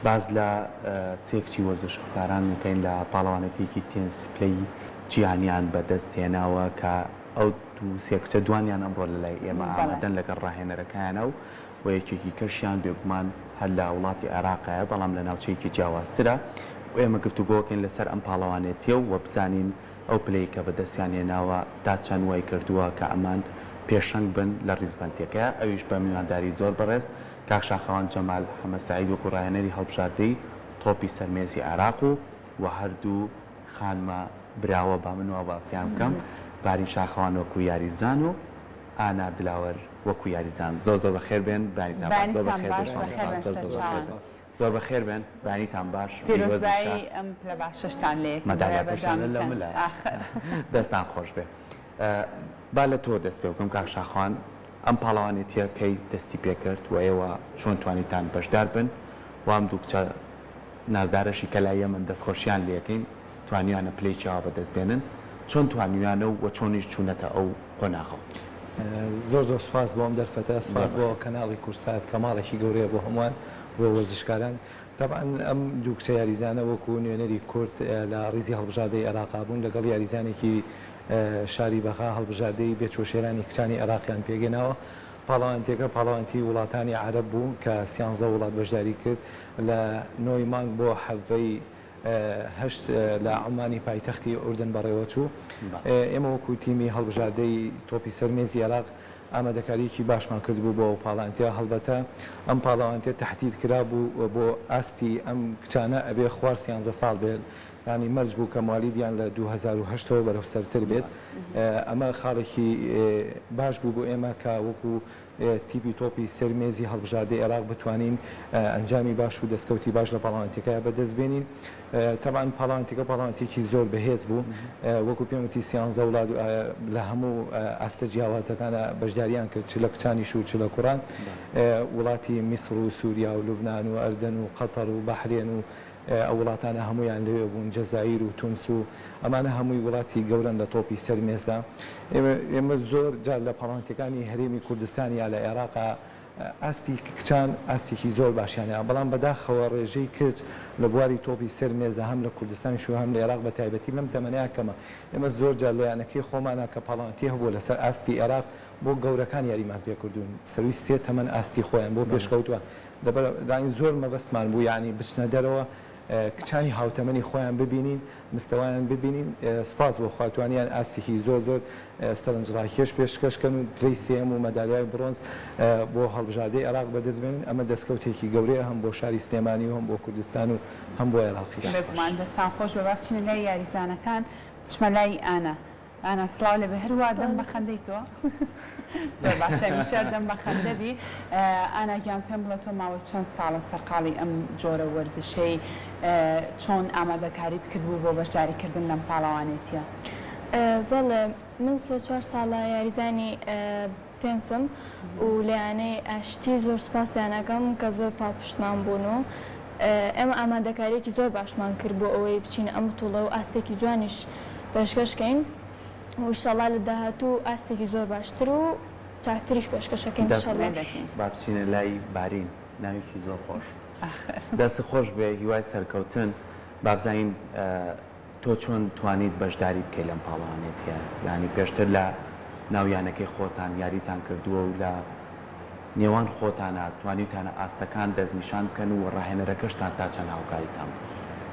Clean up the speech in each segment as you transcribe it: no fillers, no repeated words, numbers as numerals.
باس لە سێ کچی وەرزشکاران دەکەین لە پاڵەوانێتیەکی تێنس پلەی جیهانیان بەدەست هێناوە کە ئەو دوو سێ کچە دوانیان ئەمڕۆ لە لای ئێمە ئامادەن لەگەڵ ڕاهێنەرەکایانە و و یەکێکی کەشیان بێگومان هەر لە وڵاتی عێراقایە بەڵام لە ناوچەیەکی جیاوازترە و ئێمە گفتوگۆکەین لەسەر ئەم پاڵەوانێتیە و بزانین ئەو پلەی کە بەدەستیان هێناوە تا چەند وای کردووە کە ئەمان پێشەنگ بن لە ڕیزبەندیەکەیا ئەویش بە میوانداری زۆر بەڕێز کاک شاخەوان جەمال حەمە سەعید وەکو ڕاهێنەری هەڵبژاردەی تۆپی سەر مێزی عێراق و وە هەردوو خانمە براوە با من وا باسیان بکەم بارین شاخەوان وەکو یاریزان و ئانا دلاوەر وەکو یاریزان زۆر زۆر بەخێر بێن بەیانیتان باش زۆر بەیانیتان بەخێر باش بێن بەخێر مامۆستا بێن زۆر زۆر بەخێر سەرچاوان. بێن زۆر بەخێر بێن بەیانیتان باش پیرۆزیشە. پیرۆزبایی ئەم پلە باشەشتان لێ یەکەم هیوای مەدالیاکەشتان لە بەردەوامیتان ملایە ئاخر. دەستان خۆش بێ با لە تۆ دەست پێ بکەم کاک شاخەوان ئەم پاڵەوانێتیە کەی دەستی پێکرد و ئێوە چۆن توانیتان بەشدار بن و ئەم دوو کچە نازدارەشی کە لای ئێمەن دەستخۆشیان لێکەین توانیویانە پلەیەکی ئاوا بەدەست بێنن چۆن توانیویانە و چۆنیش چوونەتە ئەو قۆناغەوە؟ زۆر زۆر سوپاس بۆ ئەم دەرفەتە، زۆر سوپاس بۆ بەخێر. کەناڵی کوردسات کە ماڵێکی گەورەیە بۆ هەمووان بۆ وەرزشکاران. تەبعەن ئەم دوو کچە یاریزانە وەکو نوێنەری کورد لە ڕیزی هەڵبژاردەی عێراقا بوون لەگەڵ یاریزانێکی شاری بەغا هەڵبژاردەی بێچۆشێرانی کچانی عێراقیان پێکهێناوە. پاڵەوانتیەکە پاڵەوانتی وڵاتانی عەرەب بوو کە سیانزە وڵات بەشداری کرد لە نۆی مانگ بۆ حەڤەی هەشت لە عومانی پایتەختی ئوردن بەڕێوەچوو. ئێمە وەکو تیمی هەڵبژاردەی تۆپی سەر مێزی عێراق ئامادەکارییەکی باشمان کردبوو بۆ ئەو پاڵەوانتیە، هەڵبەتە ئەم پاڵەوانتیە تەحدید کرابوو بۆ ئاستی ئەم کچانە ئەبێ خوار سیانزە ساڵ بێت، یانی مەرج بوو کە موالیدیان لە 2008 ەوە بەرەو سەرتر بێت، ئەمە خاڵێکی باش بوو بۆ ئێمە کە وەکو تیپی تۆپی سەر مێزی هەڵبژاردەی عێراق بتوانین ئەنجامی باش و دەستکەوتی باش لە پاڵەوانێتیەکە بەدەست بێنین. تەبعەن پاڵەوانێتیەکە پاڵەوانێتیەکی زۆر بەهێز بوو، وەکو پێم وتی سیانزە وڵات لە هەموو ئاستە جیاوازەکانە بەشداریان کرد، چ لە کچانیش و چ لە کوڕان، وڵاتی میسڕ و سوریا و لوبنان و ئەردەن و قەتەڕ و بەحرێن و ئەو وڵاتانە هەموویان لەوێ بوون، جەزائیر و تونس و ئەمانە هەمووی وڵاتی گەورەن لە تۆپی سەر مێزە. ئێمە زۆر جار لە پاڵەوانێتیەکانی هەرێمی کوردستان یا لە عێراقا ئاستی کچان ئاستێکی زۆر باشیان هەیە، بەڵام بەداخەوە ڕێژەی کچ لە بواری تۆپی سەر مێزە هەم لە کوردستانیش و هەم لە عێراق بە تایبەتی لەم تەمەنەیا کەمە. ئێمە زۆر جار لە یانەکەی خۆمانا کە پاڵەوانێتی هەبووە لەسەر ئاستی عێراق بۆ گەورەکان یاریمان پێکردوون، سەرووی سێ تەمەن ئاستی خۆیان بۆ پێشکەوتووە. لەبەر ئەوەی زۆر مەبەستمان بوو یانی بچنە دەرەوە کچانی هاوتەمەنی خۆیان ببینین، مستەوایان ببینین، سوپاس بۆ خوا توانیان ئاستێکی زۆر زۆر سەرنجڕاکێش پێشکەش کەن و پلەی سێیەم و مەدالیای بڕۆنز بۆ هەڵبژاردەی عێراق بەدەست بێنن، ئەمە دەستکەوتێکی گەورەیە هەم بۆ شاری سلێمانی و هەم بۆ کوردستان و هەم بۆ عێراقیش. بێگومان دەستان خۆش بێ، با بچینە لای یاریزانەکان، بچمە لای ئانا. ئانا سڵاو لێبێ هەر وا دەم بە خەندەی تۆ زۆر باشە هەمیشە دەم بە خەندە بی ئانا گیان پێم بڵێ تۆ ماوەی چەند ساڵە سەرقاڵی ئەم جۆرە وەرزشەی چۆن ئامادەکاریت کردبوو بۆ بەشداریکردن لەم پاڵەوانێتیە؟ بەڵێ من سێ چوار ساڵە یاریزانی تێنسم و لە یانەی ئاشتی زۆر سوپاسیان ئەکەم کە زۆر پاڵپشتمان بوون و ئێمە ئامادەکاریەکی زۆر باشمان کرد بۆ ئەوەی بچینە ئەم بتوڵە و ئاستێکی جوانیش پێشکەش کەین و ئیشەڵا لە داهاتوو ئاستێکی زۆر باشتر و چاکتریش پێشکەش ئەکەین دەست ئیشەڵا. خۆش با بچینە لای بارین ناوێکی زۆر خۆش دەست خۆش بێ هیوای سەرکەوتن با بزانین تۆ چۆن توانیت بەشداری بکەی لەم پاڵەوانێتیە یانی پێشتر لە ناو یانەکەی خۆتان یاریتان کردووە و لە نێوان خۆتانا توانیوتانە ئاستەکان دەستنیشان بکەن و ڕاهێنەرەکەشتان تا چەند هاوکاریتان بوو؟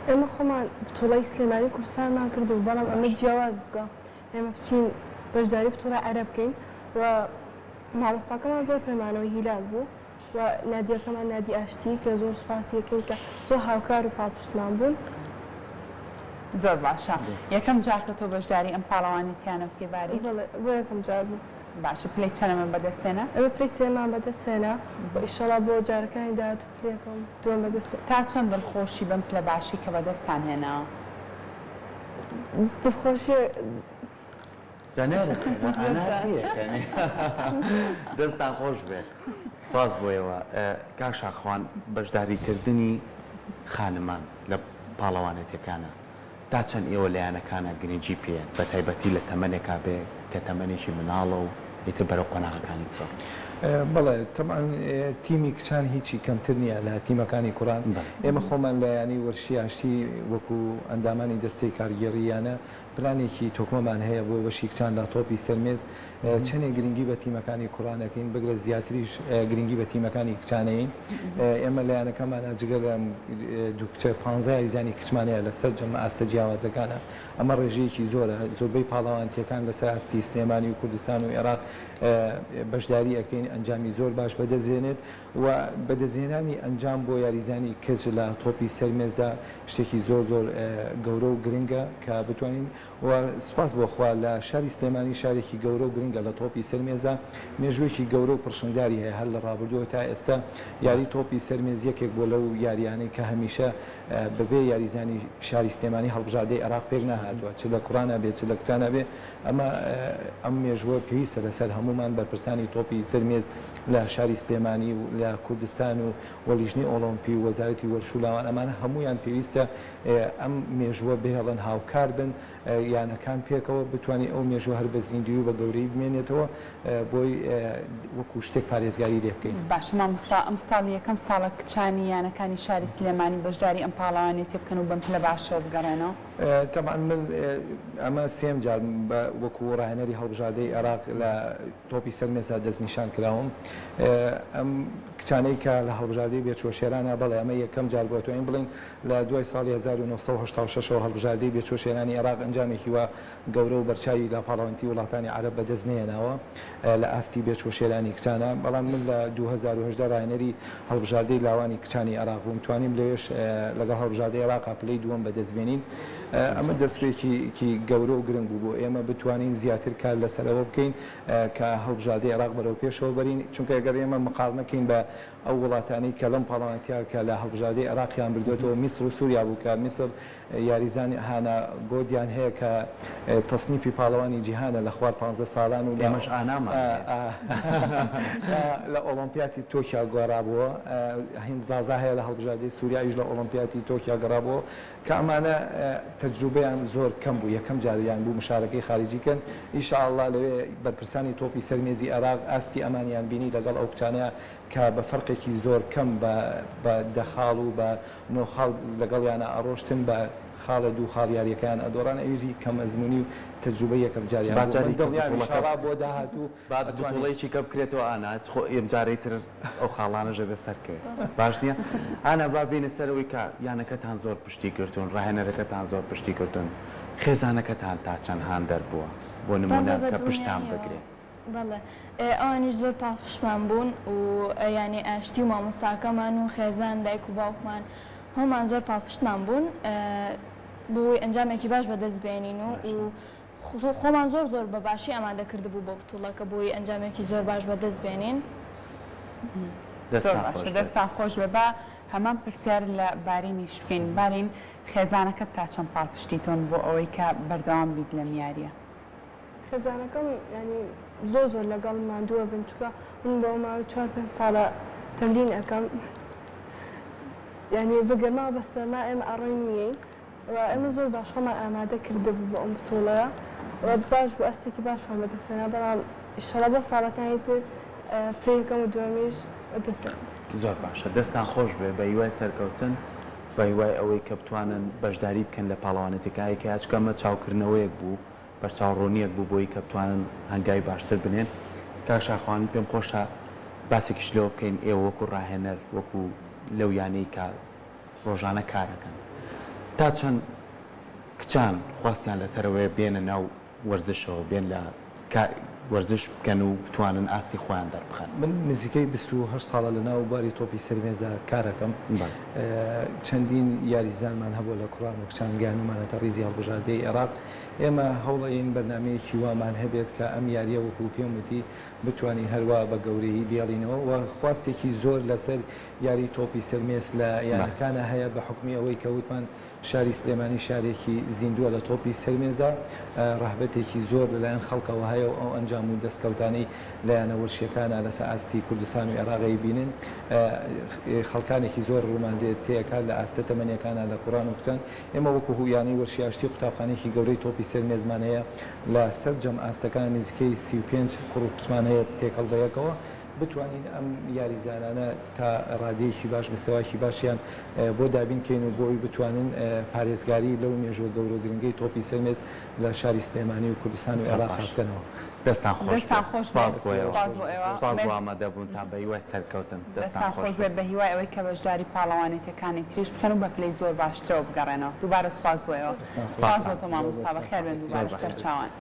ئێمە خۆمان بتوڵەی سلێمانی کوردستانمان کردبوو بەڵام ئەمە جیاواز بوو کە ئێمە بچین بەشداری بتوڵەی عەرەب بکەین و مامۆستاکەمان زۆر پێمانەوە هیلاک بوو و نادیەکەمان نادی ئاشتی کە زۆر سوپاسی ئەکەین کە زۆر هاوکار و پاڵپشتمان بوون. زۆر باشە یەکەم جارتە تۆ بەشداری ئەم پاڵەوانێتیانە بکەی باری؟ بەڵێ بۆ یەکەم جار بوو. باشە پلەی چەنەمە بەدەست هێنا؟ ئێمە پلەی سێیەممان بەدەست هێنا و ئیشەڵا بۆ جارەکانی داهاتوو پلەی یەکەم دووەم بەدەست هێنا. تا چەند دڵخۆشی بەم پلە باشەی کە بەدەستتان هێناوە؟ دڵخۆشی دەستتان خۆش بێ سپاس بۆ ئێوە کاک شاخوان بەشداریکردنی خانمان لە پاڵەوانێتیەکانە تا چەند ئێوە لە یانەکانە گرنگی پێیەن بە تایبەتی لە تەمەنێکا بێ کە تەمەنێکی مناڵە و ئیتر بەرەو قۆناغەکانی ترە. بەڵێ تەبعەن تیمی کچان هیچی کەمتر نییە لە تیمەکانی کوڕان، ئێمە خۆمان لە یانەی وەرزشی ئاشتی وەکو ئەندامانی دەستەی کارگێڕی یانە پلانێکی تۆکمەمان هەیە بۆ بەشی کچان لە تۆپی سەر مێز، چەندێک گرنگی بە تیمەکانی کوڕان ئەکەین بگرە زیاتریش گرنگی بە تیمەکانی کچان ئەیین. ئێمە لە یانەکەمانا جگە لە دوو کچە پانزە یاریزانی کچمان هەیە لە سەرجەم ئاستە جیاوازەکانا، ئەمە ڕێژەیەکی زۆرە، زۆربەی پاڵەوانتیەکان لەسەر ئاستی سلێمانی و کوردستان و ئێراق بەشداری ئەکەین، ئەنجامی زۆر باش بەدەستدێنێت و بەدەستهێنانی ئەنجام بۆ یاریزانی کچ لە تۆپی سەر مێزدا شتێکی زۆر زۆر گەورە و گرنگە کە بتوانین و سوپاس بۆ خوا لە شاری سلێمانی شارێکی گەورە و گرنگە لە تۆپی سەر مێزا مێژوویەکی گەورە و پڕشنگداری هەیە هەر لە ڕابردووەوە تا ئێستا یاری تۆپی سەر مێز یەکێک بووە لەو یاریانەی کە هەمیشە بەبێ یاریزانی شاری سلێمانی هەڵبژاردەی عێراق پێک نەهاتووە چ لە کوڕانا بێ چ لە کچانا بێ ئەمە ئەم مێژووە پێویستە لەسەر هەموومان بەرپرسانی تۆپی سەر مێز لە شاری سلێمانی و لە کوردستان و و لیژنەی ئۆڵۆمپی و وەزارەتی وەرش و لاوان ئەمانە هەموویان پێویستە ئەم مێژووە بهێڵن هاوکار بن یانەکان پێکەوە بتوانین ئەو مێژووە هەر بە زیندووی و بە گەورەیی بمێنێتەوە بۆی وەکو شتێک پارێزگاری لێ بکەین. باشە مامۆستا ئەمساڵ یەکەم ساڵە کچانی یانەکانی شاری سلێمانی بەشداری ئەم پاڵەوانێتیە بکەن و بەم پلە باشەوە بگەڕێنەوە؟ تەبعەن من ئەمە سێیەم جار بە وەکو ڕاهێنەری هەڵبژاردەی عێراق لە تۆپی سەر مێزا دەستنیشان کراوم. ئەم کچانەی کە لە هەڵبژاردەی بێچووە شێرانە بەڵێ ئەمە یەکەم جار بووە توانین بڵێین لە دوای ساڵی 1986 ەوە هەڵبژاردەی بێچووە شێرانی عێراق ئەنجامێکی وا گەورە و بەرچاوی لە پاڵەوانێتی وڵاتانی عەرەب بەدەست نەهێناوە لە ئاستی بێچووە شێرانی کچانە، بەڵام من لە 2018 ڕاهێنەری هەڵبژاردەی لاوانی کچانی عێراق بووم توانیم لەوێش لەگەڵ هەڵبژاردەی عێراقا پلەی دووەم بەدەست بێنین. ئەمە دەستپێکێکی گەورە و گرنگ بوو بۆ ئێمە بتوانین زیاتر کار لەسەر ئەوە بکەین کە هەڵبژاردەی عێراق بەرەو پێشەوە بەرین، چونکە گەر ئێمە مقارنە کەین بە ئەو وڵاتانەی کە لەم پاڵەوانێتییە کە لە هەڵبژاردەی عێراقیان بردووەتەوە میسر و سووریا بوو کە میسر یاریزانی هانا گۆدیان هەیە کە تەسنیفی پاڵەوانی جیهانە لە خوار پانزە ساڵان و ئێمەش ئانامان هەیە. لە ئۆڵۆمپیاتی تۆکیا گەڕابووە، هیند زازا هەیە لە هەڵبژاردەی سووریا ئەویش لە ئۆڵۆمپیاتی تۆکیا گەڕابووە کە ئەمانە تەجروبەیان زۆر کەم بوو یەکەم جاریان بوو مشارەکەی خاریجی کەن ئیشاڵڵا لەوێ بەرپرسانی تۆپی سەر مێزی عێراق ئاستی ئەمانیان بینی لەگەڵ ئەو کچانە کە بە فەرقێکی زۆر کەم بە بە دە خاڵ و بە نۆ خاڵ لەگەڵیانا ئەڕۆشتن بە خاڵێ دوو خاڵ یاریەکەیان ئەدۆڕان ئەویش هی کەم ئەزموونی و تەجروبەی یەکەم جاریان با بوو من جارێکی کە دڵنیام بتوڵەکە ئیشاڵا بۆ داهاتوو با ئەتوانین. بتوڵەیەکی کە بکرێتەوە ئانا خۆ ئەم جارەی تر ئەو خاڵانەش ئەبێ سەرکەوێت باش نییە ئانا با بێینە سەر ئەوەی کە یانەکەتان زۆر پشتی گرتوون ڕاهێنەرەکەتان زۆر پشتی گرتوون خێزانەکەتان تا چەند هاندەر بووە بۆ نموونە بەڵێ بە کە پشتتان دڵنیاییەوە. بگرێ؟ بەڵێ ئەوانیش زۆر پاڵپشتمان بوون و یانی ئاشتی و مامۆستاکەمان و خێزان دایک و باوکمان هەموومان زۆر پاڵپشتمان بوون بۆ ئەوەی ئەنجامێکی باش بەدەست بێنین و خۆمان زۆر زۆر بە باشی ئامادە کردبوو بۆ بتوڵەکە بۆ ئەوەی ئەنجامێکی زۆر باش بەدەست بێنین. زۆر باشە دەستان خۆش بێ با هەمان پرسیار لە بارینیش بکەین بارین خێزانەکەت تا چەند پاڵپشتی تۆن بۆ ئەوەی کە بەردەوام بیت لەم یاریە؟ خێزانەکەم یانی زۆر زۆر لەگەڵم ماندووە بن چونکە من بۆ ماوەی چوار پێنج ساڵە تەمرین ئەکەم یانی بە گەرما و بە سەرما ئێمە ئەڕۆین و یەین و ئێمە زۆر باش خۆمان ئامادە کردبوو بۆ ئەم بتوڵەیە و باش بوو ئاستێکی باشمان بەدەست هێنا بەڵام ئیشەڵا بۆ ساڵەکانی تر پلەی یەکەم و دووەمیش بەدەست هێنم. زۆر باشە دەستان خۆش بێ بە هیوای سەرکەوتن بە هیوای ئەوەی کە بتوانن بەشداری بکەن لە پاڵەوانێتیەکانی کە چونکە ئەمە چاوکردنەوەیەک بوو بەرچاوڕوونییەک بوو بۆی کە بتوانن هەنگاوی باشتر بنێن. کاک شاخەوان پێم خۆشە باسێکیش لەوە بکەین ئێوە وەکو ڕاهێنەر وەکو لەو یانەی کە ڕۆژانە کارەکەن تا چەند کچان خواستیان لەسەرەوەیە بێنە ناو وەرزشەوە بێن لە وەرزش بکەن و بتوانن ئاستی خۆیان دەربخەن؟ من نزیکەی 28 ساڵە لە ناو بواری تۆپی سەر مێزا کارەکەم، چەندین یاریزانمان هەبووە لە کوڕان و کچان گەیاندوومانەتە ڕیزی هەڵبژاردەی عێراق، ئێمە هەوڵئەیەین بەرنامەیەکی وامان هەبێت کە ئەم یارییە وەکو پێم وتی بتوانین هەروا بە گەورەیی بێڵینەوە و خواستێکی زۆر لەسەر یاری تۆپی سەر مێز لە یانەکانا هەیە بە حوکمی ئەوەی کە وتمان شاری سلێمانی شارێکی زیندووە لە تۆپی سەر مێزدا، ڕەهبەتێکی زۆر لەلایەن خەڵکەوە هەیە و ئەو ئەنجام و دەستکەوتانەی لە یانە وەرشییەکانا لەسەر ئاستی کوردستان و عێراق ئەیبینن، خەڵکانێکی زۆر ڕوومان لێ تێئەکات لە ئاستە تەمەنییەکانا لە کوڕان و کچان. ئێمە وەکوو یانەی وەرشی ئاشتی قوتابخانەیەکی گەورەی تۆپی سەر مێزمان هەیە لە سەرجەم ئاستەکان نزیکەی 35 کوڕ و کچمان هەیە تێکەڵ بە یەکەوە. بتوانین ئەم یاریزانانە تا ڕادەیەکی باش مستەوایەکی باشیان بۆ دابین کەین و بۆ ئەوی بتوانن پارێزگاری لەو مێژووە گەورە و گرنگەی تۆپی سەر مێز لە شاری سلێمانی و کوردستان و زۆر عێراق باش. بکەنەوە. دەستان خۆش دەستان بێت. خۆش سپاس بێت. بۆ ئێوە. سپاس بۆ ئێوە. سپاس بۆ ئامادەبوونتان. بە هیوای سەرکەوتن. دەستان دەستان خۆش خۆش بێت. بێت. بە هیوای ئەوەی کە بەشداری پاڵەوانێتیەکانی تریش بکەن و بە پلەی زۆر باشترەوە بگەڕێنەوە. دووبارە سپاس بۆ ئێوە. دەستان خۆش سپاس بێت. بۆ تۆ مامۆستا. زۆر بەخێر بێن سپاس. دووبارە زۆر سەرچاوان.